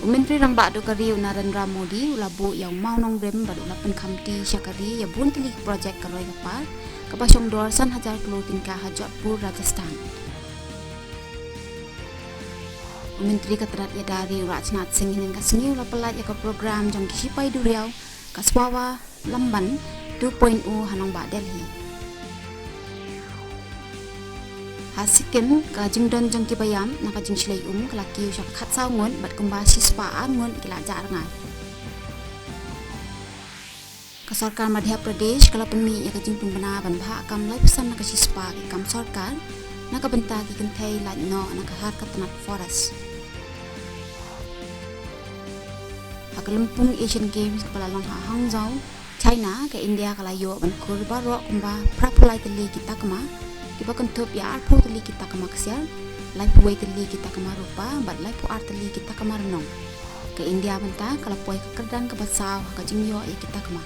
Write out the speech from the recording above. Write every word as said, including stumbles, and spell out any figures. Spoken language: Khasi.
U Myntri Rangbah Duh ka ri u Narendra Modi u la buh ïa u mawnongrim bad u la pynkhamti sha ka ri ïa bun tylli ki projek ka roi ka par, kaba shongdor san hajar klur tyngka ha Jodhpur, Rajasthan. U Myntri ka tnat ïada ri u Rajnath Singh hynnin ka sngi u la pyllait ïa ka program jong ki shipai duriaw ka Swavalamban two point o ha nongbah Delhi. Ha Sikkim, ka jingdon jong kiba ïam na ka jingshlei um ka la kiew sha ka khatsaw ngut bad kumba shispah ar ngut ki la jah rngai. Ka sorkar Madhya Pradesh ka la pynmih ïa ka jingpynbna ban bhah kam laiphew san na ka shispah ki kam sorkar na ka bynta ki kynthei lait noh na ka har ka tnat forest. Ha ka lympung Asian Games kaba la long ha Hangzhou, China, ka India ka la ïoh ban kur baroh kumba phra phew lai tylli ki takma, kiba kynthup ïa arphew tylli ki takma ksiar, laiphew wei tylli ki takma rupa bad laiphew ar tylli ki takma rnong. Ka India mynta ka la poi ka kyrdan kaba saw ha ka jingïoh ïa ki takma.